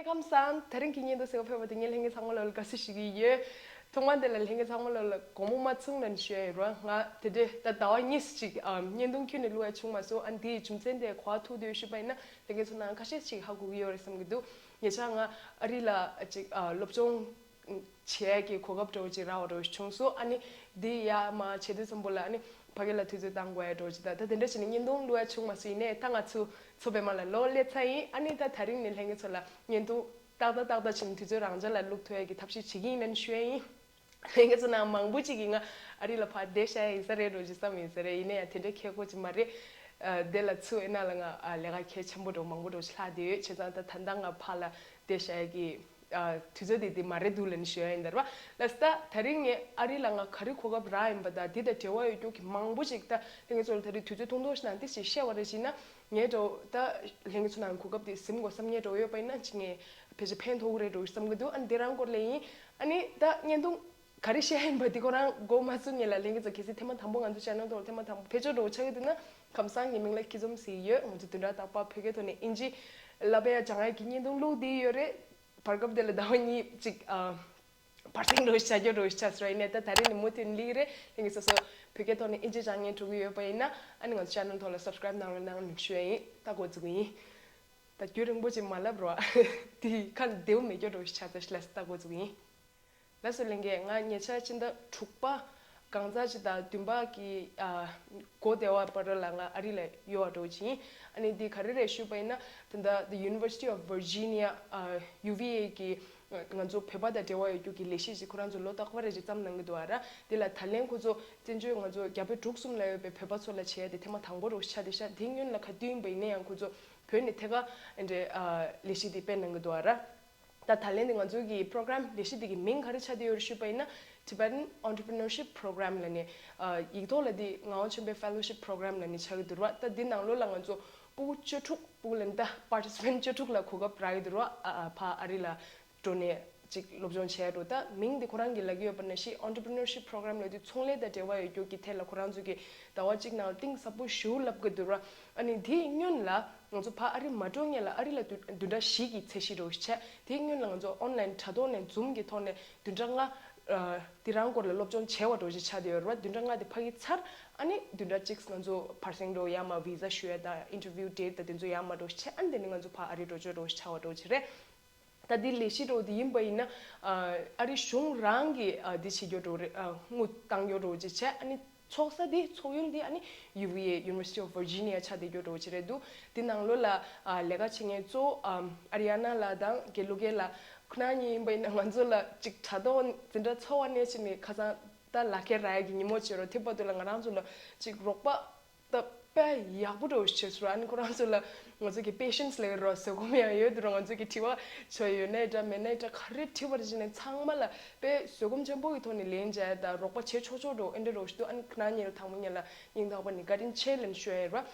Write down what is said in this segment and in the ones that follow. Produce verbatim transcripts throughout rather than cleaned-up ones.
ཁམས་བཟང་། དེ་རིང་གི་བརྙན་ཐུང་གཟིགས་པར་ཕེབས་པ་དེ་ངས་ལྷན་རྒྱས་ཚང་མ་ལོ་ལ་དགའ་བསུ་ཞུ་གི་ཡོད། ཐོག་མ་དེ་ལ་ལྷན་རྒྱས་ཚང་མ་ལོ་ལ་དགོང་མོ་མ་ཚུགས་ན་ནས་ཞུ་ཡ་ཡོད་ར། ང་དེ་འདྲས་ད་ཟླ་བ་གཉིས་ཅིག་ཨ་བརྙན་ཐུང་ཁྱོན་ནས་བླུག་ཡ་བྱུང་མ་སོང་། ཨ་འདིའི་རྒྱུ་མཚན་དེ་ག་པར་ཐུག་འདུག་ཞུས་པ་ཡིན་ན། ལྷན་རྒྱས་ཚོ་ནང་ཁ་ཤས་ཅིག་ཧ་གོ་གི་ཡོད་རེད་བསམ་གྱི་འདུག་ཉེ་ཆར་ང་ཨ་རི་ལ་ཅིག་ཨ་སློབ་སྦྱོང་བྱེད་ཡ་གི་གོ་སྐབས་འདྲ་བོ་ཅིག་རག་པ་འདྲ་བོ་ཞིག་བྱུང་སོང་། ཨ་ནི་འདི་ཡར་མར་བྱེད་དུས་ཙམ་པོ་ལ་ཨ་ནི་ཕ་གི་ལ་དུས་ཚོད་བཏང་དགོས་ཡ་འདྲ་བོ་ཅིག་དང་། ད་དེ་འདྲ་བྱས་ནས་བརྙན་ཐུང་བླུག་ཡ་བྱུང་མ་སོང་། ཡིན་ནའི་ད་ང་ཚོ་མཚོ་པདྨ་ལ་ལོག་སླེབས་ཚར་ཡིན། ཨ་ནི་ད་དེ་རིང་ནས་ལྷན་རྒྱས་ཚོ་ལ་བརྙན་ཐུང་ཏག་ཏག་ཏག་ཏག་བྱས་ནས་དུས་ཚོད་རང་འཇགས་ལ་བླུག་ཐུབ་ཡ་གི་ཐབས་ཤེས་བྱེད་ཀྱི་ཡིན་ལབ་ནས་ཞུ་ཡ་ཡིན། ལྷན་རྒྱས་ཚོ་ནང་མང་པོ་ཅིག་གིས་ང་ཨ་རི་ལ་ཕར་བསྡད་བཞག་ཡ་ཡིན་ས་རེད་འདྲ་བོ་ཅིག་བསམ་ཡིན་ས་རེད། ཡིན་ན་ཡང་དེ་འདྲ་ཁག་པོ་ཅིག་མ་རེད། ཨ་དེ་ལ་ཚུར་ཡིན་ན་ལ་ང་ཨ་ལས་ཀ་གལ་ཆེན་པོ་འདྲ་བོ་མང་པོ་འདྲ་བོ་ཅིག་ལྷག་བསྡད་ཡོད། བྱས་ཙང་ད་ད་ལྟ་ང་ཕར་ལ་བསྡད་བཞག་ཡ་གི་ཨ་དུས་ཚོད་དེ་དེ་མ་རེད་འདུག་ལབ་ནས་ཞུ་ཡ་ཡིན་ད་ར་བ། ལགས་སོ། ད་དེ་རིང་ངས་ཨ་རི་ལ་ང་ག་རེ་གོ་སྐབས་རག་ཡིན་པ་དང་དེ་དང་འབྲེལ་བ་ཡོད་རྒྱུ་གི་མང་པོ་ཅིག་ད་ལྷན་རྒྱས་ཚོ་ལ་ད་རེས་དུས་ཚོད་ཐུང་ཐུང་ཞིག་ནང་ཏོག་ཙམ་བཤད་པ་རེད་བྱས་ན། ངས་འདྲ་བོ་ད་ལྷན་རྒྱས་ཚོ་ནང་གོ་སྐབས་དེ་ཟིན་དགོས་བསམ་མཁན་འདྲ་བོ་ཡོད་པ་ཡིན་ན་ཅིག་ངས་ཕལ་ཆེར་ཕན་ཐོགས་ཀྱི་རེད་འདྲ་བོ་བསམ་གྱི་འདུག་ཨ་ནི་དེ་རང་སྐོར་ལ་ཡིན། ཨ་ནི་ད་བརྙན་ཐུང་ག་རེ་བཤད་ཡིན་པ་འདི་ཁོ་རང་མགོ་མ་ཚོས་སྔོན་ལ་ལྷན་རྒྱས་ཚོ་གལ་སྲིད་ཐེངས་མ་དང་པོ་ང་ཚོ་ཆེ་ནལ་ཐོག་ལ་ཐེངས་མ་དང་པོ་ཕེབས་ཆོག་འདྲ་བོ་ཆགས་ཀྱི་འདུག་ན། ཁམས་བཟང་། ངའི་མིང་ལ་སྐྱིད་འཛོམས་ཟེར་གྱི་ཡོད། ང་ཚོ་བདུན་ཕྲག་རྟག་པར་བོད་སྐད་ཐོག་ནས་དབྱིན་ཇི་བསླབ་ཡ་སྦྱང་ཡ་གི་བརྙན་ཐུང་བླུགས་བསྡད་ཡོད་རེད། བར་སྐབས་དེ་ལ་ཟླ་བ་གཉིས་ཅིག་ཨ་བར་སེང་འདྲ་བོ་ཞིག་བྱ་རྒྱུ་འདྲ་བོ་ཞིག་ཆགས་སོང་། ཡིན་ནའི་ད་ད་རེས་ནས་མུ་མཐུད་སླེབས་ཀྱི་རེད། ལྷན་རྒྱས་སོ་སོ་བོད་སྐད་ཐོག་ནས་དབྱིན་ཇི་སྦྱང་མཁན་འགྲོ་གི་ཡོད་པ་ཡིན་ན་ཨ་ནི་ང་ཚོ་ཆེ་ནལ་ཐོག་ལ་སབ་སི་ཀ་རེབ་གནང་རོགས་གནང་ལབ་ཞུ་ཡ་ཡིན། ད་འགོ་འཛུགས་ཀྱི་ཡིན། ད་རྒྱུན་རིང་པོ་ཅིག་མ་ལབ་རོགས། དེ་ཁ་བདེ་པོ་མེད་རྒྱུ་འདྲ་བོ་ཞིག་ཆགས་ཚར་ཤག་ལགས་སོ། ད་འགོ་འཛུགས་ཀྱི་ཡིན། ལགས་སོ་ལྷན་རྒྱས། ང་ཉེ་ཆར་ཕྱི་ཟླ་དྲུག་པ་གང་ཟག་ཅིག་དང་བདུན་པ་གི་ཨ་འགོ་སྟོད་བར་ལ་ང་ཨ་རི་ལ་ཡོད་པ་འདྲ་བོ་ཅིག་ཡིན། ཨ་ནི་འདི་ག་རེ་རེད་ཞུས་པ་ཡིན་ན། ད་ལྟ་The University of Virginia ཨ་ཡུ་ཝི་ཨེ་གི་ང་ཚོ་བོད་པ་དང་འབྲེལ་བ་ཡོད་རྒྱུ་གི་ལས་གཞི་ཅིག་ཁོ་རང་ཚོ་ལོ་རྟག་པ་རེ་ཅིག་བརྩམས་གནང་གི་འདུག་ཨ་ར། འདི་ལ་ད་ལན་ཁོ་ཚོ་བཙན་བྱོལ་ང་ཚོ་རྒྱ་བལ་འབྲུག་གསུམ་ལ་ཡོད་པའི་བོད་པ་ཚོ་ལ་བྱེད་ཡ་དེ་ཐེངས་མ་དང་པོ་འདྲ་བོ་ཆགས་བསྡད་ཤག་དེ་སྔོན་ལ་ག་དུས་ཡིན་པ་ཡིན་ན་ཡང་ཁོ་ཚོ་བོད་ནས་ཐད་ཀར་འདྲ་ཨ་ལས་གཞི་དེ་སྤེལ་གནང་གི་འདུག་ཨ་ར། ད་ད་ལན་དེ་ང་ཚོའི་གི་པོ་རོ་གྷ་རམ་ལས་གཞི་དེ་གི་མིང་ག་རེ་ཆགས་བསྡད་ཡོད་རེད་ཞུས་པ་ཡིན་ན། Tibetan Entrepreneurship Program ལབ་ནས། ཨ་ཡིག་ཐོག་ལ་དེ་ངག་དབང་ཆོས་འཕེལ་Fellowship Program ལབ་ནས་ཆགས་ཀྱི་འདུག་ར། ད་དེ་ནང་ལོགས་ལ་ང་ཚོ་སྤུ་གུ་བཅུ་དྲུག་སྤུ་གུ་ལབ་ནས་ད་པར་ཊི་སི་པེན་ཊི་བཅུ་དྲུག་ལ་གོ་སྐབས་རག་གི་འདུག་ར། ཨ་ཨ་ཕར་ཨ་རི་ལ་འགྲོ་ནས་ཅིག་སློབ་སྦྱོང་བྱས་འགྲོ། ད་མིང་དེ་ཁོ་རང་གི་ལབ་ཀྱི་ཡོད་པ་ནང་བཞིན་Entrepreneurship Program ལབ་དུས་ཚོང་ལས་དང་འབྲེལ་བ་ཡོད་རྒྱུ་གི་ཐད་ལ་ཁོ་རང་ཚོ་གི་ཟླ་བ་གཅིག་ནང་གཏིང་ཟབ་པོ་ཞེ་པོ་ལབ་ཀྱི་འདུག་ར། ཨ་ནི་དེའི་སྔོན་ལ་ང་ཚོ་ཕར་ཨ་རི་མ་འགྲོ་སྔོན་ལ་ཨ་རི་ལ་བདུན་བདུན་ཕྲག་བཞི་གི་ཚད་གཞི་འདྲ་བོ་ཞིག་བྱས། དེའི་སྔོན་ལ་ང་ཚོ་ཨོན་ལན་དྲ་ཐོག་ནས་ཛུམ་གི་ཐོག་ནས་བདུན་ཕྲག་ལྔ་ཨ་དེ་རང་སྐོར་ལ་སློབ་སྦྱོང་བྱས་པ་འདྲ་བོ་ཞིག་ཆགས་བསྡད་ཡོད་རེད་བ། བདུན་ཕྲག་ལྔ་དེ་ཕ་གི་ཚར། ཨ་ནི་བདུན་ཕྲག་གཅིག་ང་ཚོ་བར་སེང་འདྲ་བོ་ཡར་མར་ཝི་ཟ་ཞུ་ཡ་དང་ཨིན་ཊར་བིའུ་ཌེ་ཊི་དང་དེ་ཚོ་ཡར་མར་འདྲ་བོ་ཞིག་བྱས། ཨ་ནི་དེ་ནས་ང་ཚོ་ཕར་ཨ་རི་འགྲོ་ཆོག་འདྲ་བོ་ཞིག་ཆགས་པ་འདྲ་བོ་ཞིག་རེད། ད་འདི་ལས་གཞི་འདྲ་བོ་དེ་ཡིན་པ་ཡིན་ན། ཨ་ཨ་རི་གཞུང་རང་གིས་ཨ་འདི་བྱེད་རྒྱུ་འདྲ་བོ་རེད། ཨ་དངུལ་བཏང་རྒྱུ་འདྲ་བོ་ཅིག་བྱས། ཨ་ནི་ཚོགས་ས་འདི་ཚོགས་ཡུལ་འདི་ཨ་ནི་ཡུ་ཝི་ཨེ་University of Virginia ཆགས་བསྡད་རྒྱུ་འདྲ་བོ་ཅིག་རེད་འདུག་དེ་ནང་ལོགས་ལ་ཨ་ལས་ཀ་བྱེད་མཁན་གཙོ་བོ་ཨ་ཨ་རི་ཡ་ན་ལགས་དང་དགེ་ལུགས་དགེ་ལགས་ཁོ་ན་གཉིས་ཡིན་པ་ཡིན་ན་ང་ཚོ་ལ་ཅིག་དྲ་ཐོག་འཛིན་གྲྭ་ཚོགས་པ་ནས་བྱས་ནས་ཁ་སང་ད་ལག་ཁྱེར་རག་ཡ་གི་ཉིན་མོ་བྱས་རོགས། དེ་བར་དུ་ལ་ང་རང་ཚོ་ལ་ཅིག་རོགས་པ་ད་དཔེ་ཡག་པོ་འདྲ་བོ་ཞིག་བྱས་སོང་ར། ཨ་ནི་ཁོ་རང་ཚོ་ལ་ང་ཚོ་གི་པེ་ཤེན་སི་ལབ་རོགས་བཟོད་སྒོམ་ཡང་ཡོད་འདུག་ར། ང་ཚོ་གི་དྲི་བ་ཆོ་ཡོད་ནའི་འདྲ་མེད་ནའི་འདྲ་ག་རེ་དྲིས་པ་རེ་བྱས་ནས་ཚང་མ་ལ་དཔེ་བཟོད་སྒོམ་ཆེན་པོ་གི་ཐོག་ནས་ལན་འཇལ་དང་རོགས་པ་བྱེད་ཆོག་ཆོག་འདྲ་བོ་ཨེ་འདྲ་འདྲ་བོ་ཞིག་འདུག་ཨ་ནི་ཁོ་ན་གཉིས་ལ་དང་པོ་ཉིད་ལ་སྙིང་ཐག་པ་ནས་བཀའ་དྲིན་ཆེ་ལབ་ནས་ཞུ་ཡ་ཡོད་ར།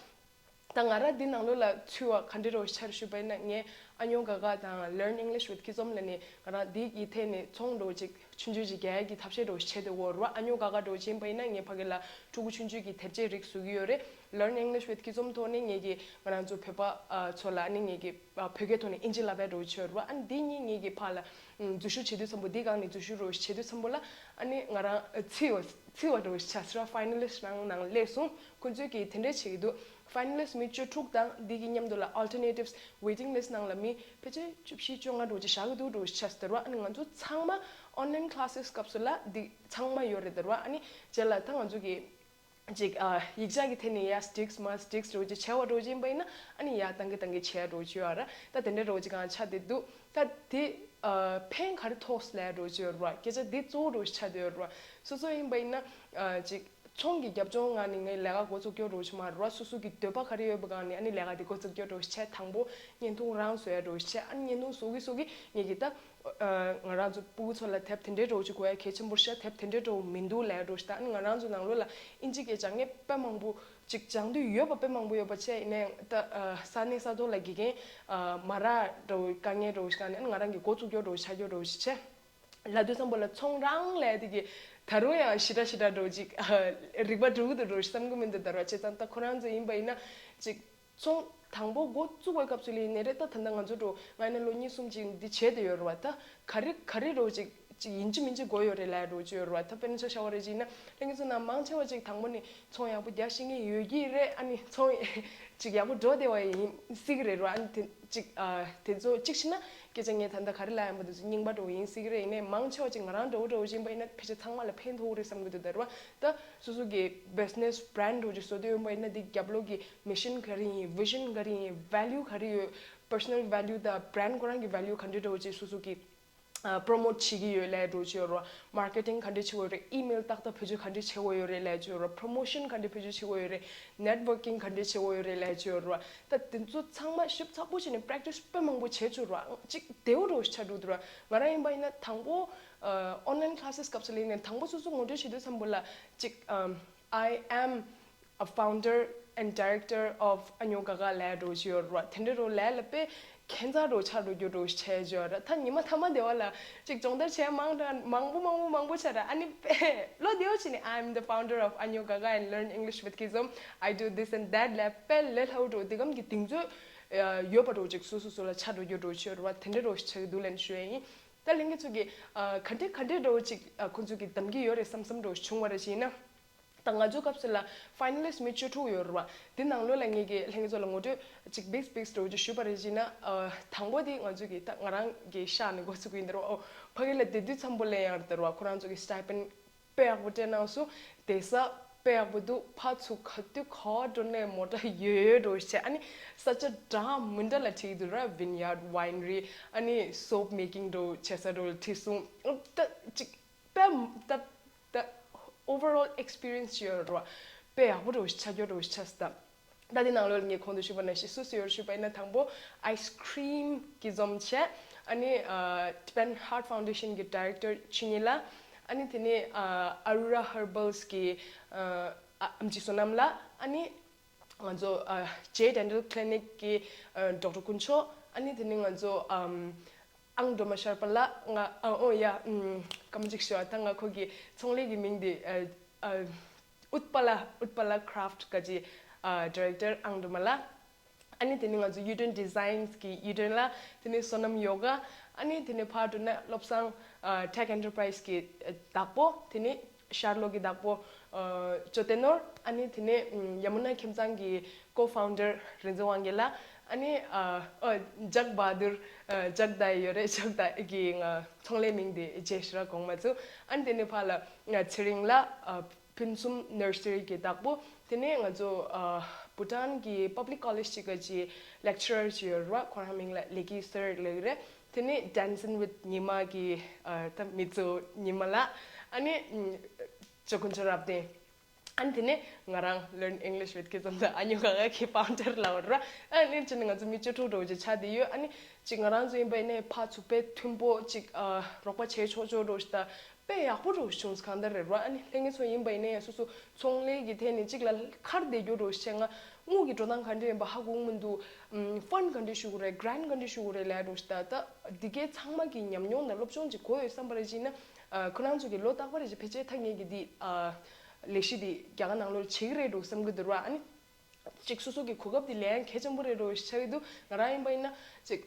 ད་ང་རང་འདི་ནང་ལོགས་ལ་ཚུད་པ་ག་འདྲ་འདྲ་བོ་ཞིག་ཆགས་རེད་ཞུས་པ་ཡིན་ན། ངས་ཨ་ཉོ་ག་ག་དང་Learn English with Kizom ལབ་ནས་ང་རང་འདི་གི་ཐད་ནས་ཚོང་འདྲ་བོ་ཅིག་ཆུང་ཆུང་ཅིག་རྒྱག་ཡ་གི་ཐབས་ཤེས་འདྲ་བོ་ཞིག་བྱས་ཏེ་འོ་ར། ཨ་ཉོ་ག་ག་འདྲ་བོ་ཅིག་ཡིན་པ་ཡིན་ན་ངས་ཕ་གི་ལ་ཕྲུ་གུ་ཆུང་ཆུང་གི་དེབ་ཆས་རིགས་བཟོ་གི་ཡོད་རེད། Learn English with Kizom ཐོག་ནས་ངེད་ཀྱི་ང་རང་ཚོ་བོད་པ་ཨ་ཚོ་ལ་ཨ་ནི་ངེད་ཀྱི་ཨ་བོད་སྐད་ཐོག་ནས་ཨིན་ཇི་བསླབ་པའི་འདྲ་བོ་བྱས་ར། ཨ་ནི་འདི་གཉིས་ངེད་ཀྱི་ཕར་ལ་ཨམ་འཛུལ་ཞུགས་བྱེད་དུས་ཙམ་པོ་འདི་སྒང་ནས་འཛུལ་ཞུགས་འདྲ་བོ་བྱེད་དུས་ཙམ་པོ་ལ་ཨ་ནི་ང་རང་ཨ་ཚུད་པ་ཚུད་པ་འདྲ་བོ་ཞིག་ཆགས་སོང་ར། ཕའི་ནལ་ལིསི་ཊི་རང་ནང་སླེབས་སོང་། ཁོང་ཚོས་ཀྱིས་དེ་འདྲས་བྱེད་ཀྱི་འདུག་ཕའི་ནལ་ལིསི་ཊི་མི་བཅུ་དྲུག་དང་འདི་གི་མཉམ་དུ་ལ་ཨལ་ཊར་ནེ་ཊིབ་ཝེ་ཊིང་ལིསི་ཊི་ནང་ལ་མི་ཕལ་ཆེར་བཅུ་བཞི་བཅོ་ལྔ་འདྲ་བོ་ཅིག་བཞག་གི་འདུག་འདྲ་བོ་ཞིག་ཆགས་སོང་ར། ཨ་ནི་ང་ཚོ་ཚང་མ་ཨོན་ལན་ཁི་ལ་སི་སི་སྐབས་སུ་ལ་འདི་ཚང་མ་ཡོད་རེད་ར། ཨ་ནི་རྗེས་ལ་ད་ང་ཚོ་གི་ཅིག་ཨ་ཡིག་ཆ་གི་ཐད་ནས་ཡ་སི་ཊིག་མ་སི་ཊིག་འདྲ་བོ་ཅིག་བྱས་པ་འདྲ་བོ་ཅིག་ཡིན་པ་ཡིན་ན་ཨ་ནི་ཡ་ཏང་གི་ཏང་གི་བྱས་འདྲ་བོ་ཅིག་ཡོད་ར། ད་དེ་འདྲ་འདྲ་བོ་ཅིག་གང་ཆགས་བསྡད་འདུག་ད་དེ་ཨ་ཕན་ག་རེ་ཐོགས་ལབ་འདྲ་བོ་ཅིག་ཡོད་ར། སྐད་ཆ་འདི་གཙོ་བོ་འདྲ་བོ་ཞིག་ཆགས་བསྡད་ཡོད་ར། སོ་སོ་ཡིན་པ་ཡིན་ན་ཨ་ཅིག་ཚོང་གི་རྒྱབ་ལྗོངས་ངང་ནས་ངས་ལས་ཀ་འགོ་བཙུགས་རྒྱུ་འདྲ་བོ་ཞིག་མ་རེད་ར། སོ་སོ་གི་འདོད་པ་ག་རེ་ཡོད་པ་སྒང་ནས་ཨ་ནི་ལས་ཀ་དེ་འགོ་བཙུགས་རྒྱུ་འདྲ་བོ་ཞིག་བྱས། དང་པོ་བརྙན་ཐུང་རང་བཟོ་ཡ་འདྲ་བོ་ཞིག་བྱས། ཨ་ནི་བརྙན་ཐུང་བཟོ་གི་བཟོ་གི་ངེད་ཀྱི་ད་ཨ་ང་རང་ཚོ་ཕྲུ་གུ་ཚོ་ལ་དེབ་དེ་འདྲའི་འདྲ་བོ་ཅིག་དགོས་ཡ་གལ་ཆེན་པོ་ཤ། དེབ་དེ་འདྲའི་འདྲ་བོ་མི་འདུག་ལབ་ཡ་འདྲ་བོ་ཞིག་དང་། ཨ་ནི་ང་རང་ཚོ་ནང་ལོགས་ལ་ཨིན་ཇི་སྐད་སྦྱང་མཁན་དཔེ་མང་པོ་ཅིག་སྦྱང་འདོད་ཡོད་པ་དཔེ་མང་པོ་ཡོད་པ་བྱས། ཡིན་ནའི་ད་ཨ་ས་གནས་ས་ཐོག་ལ་དགེ་རྒན་ཨ་མ་རག་འདྲ་བོ་དཀའ་ངལ་འདྲ་བོ་ཞིག་སྒང་ནས་ཨ་ནི་ང་རང་གིས་འགོ་བཙུགས་རྒྱུ་འདྲ་བོ་ཆགས་རྒྱུ་འདྲ་བོ་ཞིག་བྱས། ལབ་དུས་ཙམ་པ་ལ་ཚོང་རང་ལས་དེ་གི་ད་རུང་ཡང་ཞེ་དྲག་ཞེ་དྲག་འདྲ་བོ་ཅིག་རིག་པ་འགྲོ་གི་འདུག་འདྲ་བོ་ཞིག་བསམ་གི་མི་འདུག་ད་ར་བ་བྱས་ཙང་ད་ཁོ་རང་ཚོ་ཡིན་པ་ཡིན་ན་ཅིག་ཚོང་ དང་པོ་འགོ་བཙུགས་པའི་སྐབས་སུ་ལ་ཡིན་ནའི་རེད། ད་ད་ལྟ་ང་ཚོ་འགྲོ་ང་ཡིན་ན་ལོ་གཉིས་གསུམ་ཅིག་འདི་བྱས་བསྡད་ཡོད་རེད་བ། ད་ག་རེ་ག་རེ་འགྲོ་ཅིག་ཅིག་ཡིན་གཅིག་མིན་གཅིག་དགོས་ཡོད་རེད་ལབ་འགྲོ་ཅིག་ཡོད་རེད་བ། ད་དཔེར་ན་ཆ་བཞག་པ་རེད་ཅིག་ཡིན་ན་ལྷན་རྒྱས་ཚོ་ནང་མང་ཆེ་བ་ཅིག་དང་པོ་ནས་ཚོང་ཡག་པོ་རྒྱག་ཤེས་ཀྱི་ཡོད་ཀྱི་རེད། ཨ་ནི་ཚོང་ཅིག་ཡག་པོ་འགྲོ་བསྡད་པ་ཡིན་སྲིད་ཀྱི་རེད་ར། ཨ་ནི་དེ་ཅིག་ཨ་དེ་ཚོ་གཅིག་བྱས་ན་སྐད་ཆ་ངས་ད་ལྟ་ག་རེ་ལབ་ཡོང་པ་དེ་ཚོ་རྙིང་པ་འདྲ་བོ་ཡིན་སྲིད་ཀྱི་རེད། ཡིན་ནའི་མང་ཆེ་བ་ཅིག་ང་རང་འདྲ་བོ་འདྲ་བོ་ཅིག་ཡིན་པ་ཡིན་ན་ཕལ་ཆེར་ཚང་མ་ལ་ཕན་ཐོགས་ཀྱི་རེད་བསམ་གྱི་འདུག་ད་རེད་བ། ད་སོ་སོ་གི་business brand འདྲ་བོ་ཅིག་བཟོ་འདོད་ཡོད་པ་ཡིན་ན་འདི་རྒྱབ་ལོགས་ཀྱི་mission ག་རེ་ཡིན། vision ག་རེ་ཡིན། value ག་རེ་ཡོད། personal value དང་brand ཁོ་རང་གི་value ག་འདྲ་འདྲ་བོ་ཅིག་སོ་སོ་གི་ཨ་promote བྱེད་ཀྱི་ཡོད་ལབ་འདྲ་བོ་ཅིག་ཡོད་རེད་བ། marketing ག་འདྲ་བྱེད་དགོས་རེད། email ཏག་ཏག་བེད་སྤྱོད་ག་འདྲ་བྱེད་དགོས་ཡོད་རེད་ལབ་ཅིག་ཡོད་རེད་བ། promotion ག་འདྲ་བེད་སྤྱོད་བྱེད་དགོས་ཡོད་རེད། networking ག་འདྲ་བྱེད་དགོས་ཡོད་རེད་ལབ་ཅིག་ཡོད་རེད་བ། ད་དེ་ཚོ་ཚང་མ་ཞིབ་ཚགས་པོ་བྱས་ནས་practice དཔེ་མང་པོ་བྱས་ཆོག་རེད་བ། ཅིག་བདེ་བོ་འདྲ་བོ་ཆགས་འགྲོ་འདུག་ར། ང་རང་ཡིན་པ་ཡིན་ན་དང་པོ་ཨ་online classes སྐབས་སུ་ལ་ཡིན་ནའི་དང་པོ་སོ་སོ་ངོ་སྤྲོད་བྱེད་དུས་ཙམ་པོ་ལ་ཅིག་ཨམ། I am a founder and director of Anyo Gaga ལབ་འདྲ་བོ་ཅིག་ཡོད་རེད་བ། དེ་འདྲ་འདྲ་བོ་ལབ་ལ་དཔེ་ཁྱད་མཚར་འདྲ་བོ་ཆགས་འགྲོ་རྒྱུ་འདྲ་བོ་ཞིག་བྱས་ཡོད་རེད། ད་ཉི་མ་མཐའ་མ་དེ་བ་ལ་ཅིག་སྦྱོང་བརྡར་བྱས་མང་དྲགས་མང་པོ་མང་པོ་མང་པོ་བྱས་ར། ཨ་ནི་དཔེ་ལོ་དེ་བ་ཕྱིན་ནས་I am the founder of Anyo Gaga and learn English with Kizom. I do this and that ལབ་དཔེ་ལས་སླ་བོ་འདྲ་བོ་དེ་གམ་གྱི་གདེང་ཚོད་ཡོད་པ་འདྲ་བོ་ཅིག་སོ་སོ་སོ་ལ་ཆགས་འགྲོ་རྒྱུ་འདྲ་བོ་ཅིག་ཡོད་རེད་བ། དེ་འདྲ་འདྲ་བོ་ཞིག་ཆགས་ཀྱི་འདུག་ལབ་ནས་ཞུ་ཡ་ཡིན། ད་ལྷན་རྒྱས་ཚོ་གིས་ཨ་ག་འདྲ་ག་འདྲ་འདྲ་བོ་ཅིག་ཨ་ཁོང་ཚོ་གིས་གདམ་གྱི་ཡོད་རེད་བསམ་བསམ་འདྲ་བོ་བྱུང་བ་རེད་ཅེ་ན། ད་ང་ཚོའི་སྐབས་སུ་ལ་finalist མི་བཅུ་དྲུག་ཡོད་རེད་བ། འདི་ནང་ལོགས་ལ་ངེད་ཀྱིས་ལྷན་རྒྱས་ཚོ་ལ་ངོ་སྤྲོད་ཅིག་basic basic འདྲ་བོ་ཅིག་ཞུས་པ་རེད་ཅེ་ན། ཨ་དང་པོ་དེ་ང་ཚོ་གིས་ད་ང་རང་གི་ཤག་ནས་འགོ་ཚུགས་ཀྱི་ཡིན་ད་རེད་བ། ཨོ་ཕ་གི་ལ་བསྡད་དུས་ཙམ་པོ་ལ་ཡང་རེད་ད་རེད་བ། ཁོ་རང་ཚོ་གིས་stipend དཔེ་ཡག་པོ་སྤྲད་གནང་སོང་། བསྡད་ས་དཔེ་ཡག་པོ་འདུག་ཕར་ཚུར་ག་དུས་ག་བ་འགྲོ་ནའི་མོ་ཊ་ཡོད་ཡོད་འདྲ་བོ་བྱས། ཨ་ནི་ས་ཆ་འདྲ་མི་འདྲ་ལ་ཁྲིད་ཀྱི་འདུག་ར། vineyard, winery ཨ་ནི་soap making འདྲ་བོ་བྱེད་ས་འདྲ་བོ་ལ་ཁྲིད་སོང་། ཨ་ད་ཅིག་དཔེ་ད་ད་overall experience ཅིག་ཡོད་རེད་བ། དཔེ་ཡག་པོ་འདྲ་བོ་ཆགས་རྒྱུ་འདྲ་བོ་ཆགས་སོང་། ད་ད་འདི་ནང་ལོགས་ལ་ངས་གོང་དུ་ཞུས་པ་ནང་བཞིན་སུ་སུ་ཡོད་ཞུས་པ་ཡིན་ན། དང་པོ་ice cream གི་འཛོམས་བྱས། ཨ་ནི་ཨ་Tibetan Heart Foundation གི་director ཆོས་ཉིད་ལགས། ཨ་ནི་དེ་ནས་ཨ་Arura Herbals གི་ཨ་ཨ་ཨེམ་ཆི་བསོད་ནམས་ལགས། ཨ་ནི་ང་ཚོ་ཨ་J Dental Clinic གི་ཨ་doctor དཀོན་མཆོག་ཨ་ནི་དེ་ནས་ང་ཚོ་ཨམ་ཨང་སྒྲོལ་མ་ཤར་པ་ལགས། ང་ཨ་ཨོ་ཡ་ཨམ་སྐར་མ་གཅིག་ཞུ་བ། ད་ང་ཁོ་གི་ཚོང་ལས་ཀྱི་མིང་དེ་ཨ་ཨ་Utpala Utpala Craft ག་ཅི་ཨ་director ཨང་སྒྲོལ་མ་ལགས། ཨ་ནི་དེ་ནས་ང་ཚོ་གཡུ་སྒྲོན་Designs གི་གཡུ་སྒྲོན་ལགས། དེ་ནས་བསོད་ནམས་ཡོ་ག་ཨ་ནི་དེ་ནས་ཕར་འགྲོ་ན་བློ་བཟང་ཨ་Tech Enterprise གི་ཨ་བདག་པོ། དེ་ནས་ཤར་ལྷོ་གི་བདག་པོ་ཨ་ཇོ་བསྟན་ནོར། ཨ་ནི་དེ་ནས་ཨམ་ཡ་མུ་ན་ཁྱིམ་ཚང་གི་co-founder རིན་འཛིན་དབང་རྒྱལ་ལགས། ཨ་ནི་ཨ་ཨ་ཇག་བྷ་དུར་ཨ་ཇག་དཱ་ཡོད་རེད། ཇག་དཱ་གི་ང་ཚོང་ལས་མིང་དེ་རྗེས་ཤོད་ར་དགོངས་མ་ཚུགས། ཨ་ནི་དེ་ནས་ཕར་ལ་ང་ཚེ་རིང་ལགས། ཨ་ཕུན་སུམ་Nursery གི་བདག་པོ། དེ་ནས་ང་ཚོ་ཨ་བྷུ་ཊཱན་གི་Public College གཅིག་ག་ཅི་lecturer ཅིག་ཡོད་རེད་བ། ཁོ་རང་མིང་ལ་ལེ་ཀི་སར་ལབ་ཀྱི་རེད། དེ་ནས་Dancing with ཉི་མ་གི་ཨ་ད་མི་གཙོ་ཉི་མ་ལགས། ཨ་ནི་ཨམ་ཇོ་དཀོན་མཆོག་རབ་བརྟན། ཨ་ནི་དེ་ནས་ང་རང་Learn English with Kizom དང་Anyo Gaga གི་founder ལབ་པ་རེད། ཨ་ནི་ཅི་ནས་ང་ཚོ་མི་བཅུ་དྲུག་འདྲ་བོ་ཅིག་ཆགས་བསྡད་ཡོད། ཨ་ནི་ཅིག་ང་རང་ཚོ་ཡིན་པ་ཡིན་ནའི་ཕར་ཚུར་དཔེ་མཐུན་པོ་ཅིག་ཨ་རོགས་པ་བྱས་ཆོག་ཆོག་འདྲ་བོ་ཞིག་དང་དཔེ་ཡག་པོ་འདྲ་བོ་ཞིག་བྱུང་སོང་། གང་ལྟར་རེད་བ། ཨ་ནི་ལྷན་རྒྱས་ཚོ་ཡིན་པ་ཡིན་ནའི་སོ་སོ་ཚོང་ལས་ཀྱི་ཐད་ནས་ཅིག་ལ་ཁར་བསྡད་རྒྱུ་འདྲ་བོ་ཞིག་བྱས། ང་དངུལ་གྱི་འགྲོ་སྟངས་ག་འདྲ་ཡིན་པ་ཧ་གོ་མི་འདུག་ཨམ་fund ག་འདྲ་ཞུ་དགོས་རེད། grant ག་འདྲ་ཞུ་དགོས་རེད་ལབ་འདྲ་བོ་ཞིག་དང་། ད་འདི་གའི་ཚང་མ་གི་ཉམས་མྱོང་དང་སློབ་སྦྱོང་ཅིག་དགོས་ཡོད་བསམ་པ་རེད་ཅེ་ན། ཨ་ཁོ་རང་ཚོ་གི་ལོ་རྟག་པ་རེ་བཞིན་ཕལ་ཆེར་ད་ངེད་ཀྱི་འདི་ཨ་ལས་གཞི་འདི་རྒྱ་གར་ནང་ལོགས་བྱེད་ཀྱི་རེད་འགྲོ་བསམ་གྱི་འདུག་ར། ཨ་ནི་ཅིག་སོ་སོ་གི་གོ་སྐབས་འདི་ལེན་ཡ་གལ་ཆེན་པོ་རེད་འགྲོ་ཆགས་ཀྱི་འདུག་ང་རང་ཡིན་པ་ཡིན་ན་ཅིག་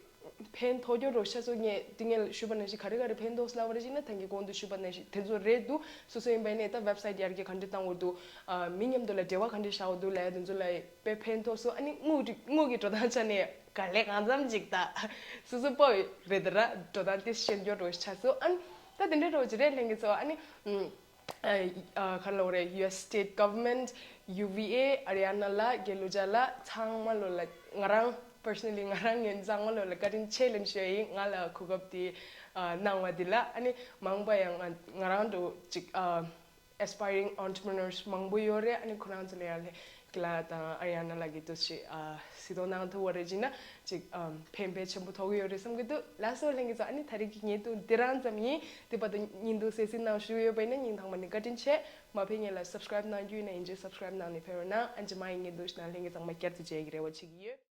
ཕན་ཐོགས་རྒྱུ་འགྲོ་ཆགས་སོང་། ངས་འདི་ངས་ཞུས་པ་ནང་བཞིན་ག་རེ་ག་རེ་ཕན་ཐོགས་སོང་ལབ་པ་རེད་ཅེ་ན། ད་གིན་གོང་དུ་ཞུས་པ་ནང་བཞིན་དེ་ཚོ་རེད་འདུག་སོ་སོ་ཡིན་པ་ཡིན་ན་ད་website ཡར་རྒྱས་ག་འདྲ་བཏང་དགོས་འདུག་ཨ་མི་མཉམ་དུ་ལ་འབྲེལ་བ་ག་འདྲ་བྱ་དགོས་འདུག་ལབ་ཡ་དེ་ཚོ་ལ་དཔེ་ཕན་ཐོགས་སོང་། ཨ་ནི་དངུལ་གྱི་དངུལ་གྱི་འགྲོ་སྟངས་ཆ་ནས་ག་ལེ་གང་འཚམ་ཅིག་ད་སོ་སོ་སྤོ་རེད་ད་ར། འགྲོ་སྟངས་དེ་ཤེས་རྒྱུ་འགྲོ་ཆགས་སོང་། ཨ་ནི་ད་དེ་འདྲ་འགྲོ་ཅི་རེད་ལྷན་རྒྱས་ཚོ། ཨ་ནི་ཨ་ཨ་ག་རེ་ལབ་དགོས་རེད། ཡུ་ཨེས་state government, ཡུ་ཝི་ཨེ། ཨ་རི་ཡ་ན་ལ། དགེ་ལུགས་ཇ་ལ། ཚང་མ་ལོ་ལ་ང་རང་personally ང་རང་ངོས་ཚང་མ་ལོ་ལ་བཀའ་དྲིན་ཆེ་ལབ་ཞུ་ཡ་ཡིན། ང་ལ་གོ་སྐབས་དེ་ཨ་གནང་བ་དེ་ལ། ཨ་ནི་མང་པོ་ཡང་ང་ང་རང་འགྲོ་ཅིག་ཨ་aspiring entrepreneurs མང་པོ་ཡོད་རེད། ཨ་ནི་ཁོ་རང་ཚོ་ལ་ཡང་ལྷན་རྒྱས་ལགས་དང་ཨ་རི་ཡ་ན་ལགས་ཀྱིས་འདུག་སེ་ཨ་གཟིགས་རྟོག་གནང་ཐུབ་པ་རེད་ཅེ་ན་ཅིག་ཨམ་ཕན་པ་ཆེན་པོ་ཐོགས་ཀྱི་ཡོད་རེད་བསམ་གྱི་འདུག་ལགས་སོ་ལྷན་རྒྱས་ཚོ། ཨ་ནི་ད་རེས་ཀྱི་བརྙན་ཐུང་འདི་རང་ཙམ་ཡིན། དེ་བར་དུ་བརྙན་ཐུང་གསན་གཟིགས་གནང་བཞུགས་ཡོད་པ་ཡིན་ན་སྙིང་ཐག་པ་ནས་བཀའ་དྲིན་ཆེ། མ་ཕེབས་སྔོན་ལ་subscribe གནང་རྒྱུ་ཡིན་ན་ཡིན་གཅིག་subscribe གནང་ནས་ཕེབས་རོགས་གནང་། ཨ་ནི་རྗེས་མ་ཡི་བརྙན་ཐུང་ཞིག་ནང་ལྷན་རྒྱས་ཚང་མ་བསྐྱར་དུ་མཇལ་གྱི་རེ་བ་བྱེད་ཀྱི་ཡོད།